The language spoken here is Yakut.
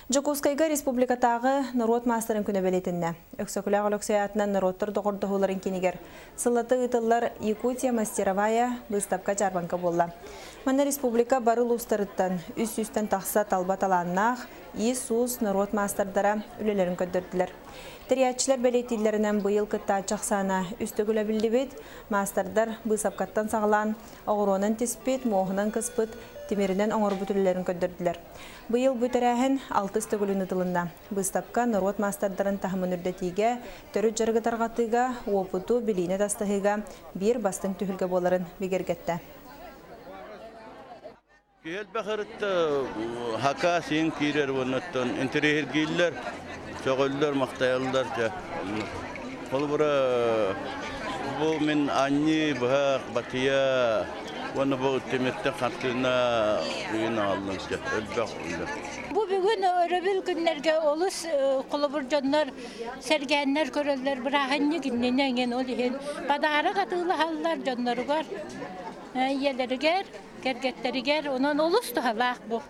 Дьокуускайга республикатааҕы норуот маастарын күнэ бэлиэтэннэ. Өксөкүлээх Өлөксөй аатынан норуоттар доҕордоһууларын киинигэр сыллата ыытыллар «Якутия мастеровая» быыстапка-дьаарбаҥка буолла. Манна республика бары улуустарыттан 300-тэн тахса талба талааннаах, иис-уус норуот маастардара үлэлэрин көрдөрдүлэр. Тэрийээччилэр бэлиэтииллэринэн быйыл кыттааччы ахсаана үс төгүл эбиллибит, маастардар быысапкаттан саҕалаан оҕуруонан тиспит, муоһунан кыспыт, тимиринэн оҥорбут үлэлэрин көрдөрдүлэр. Быйыл бу тэрээһин алтыс төгүлүн ыытылынна. Быыстапка норуот маастардарын таһымын үрдэтиигэ, төрүт дьарыгы тарҕатыыга, уопуту, билиини атастаһыыга биир бастыҥ түһүлгэ буоларын бигэргэттэ. Киһи элбэх ырытта хака син киирэр уоннаттан интэриэһиргииллэр, сөҕөллөр, махтайаллар дьэ. Холобура бу мин анньыы, быһах, батыйа уонна бу тимиртэн хартыына ыйын аҕаллым дьэ элбэх үлэ. Бу бүгүн өрөбүл күннэргэ олус холобур дьоннор сэргээннэр көрөллөр бырааһынньык иннинэ эҥин ол иһин подарок атыылаһаллар дьонноругар, ийэлэригэр, кэргэттэригэр онон олус туһалаах бу.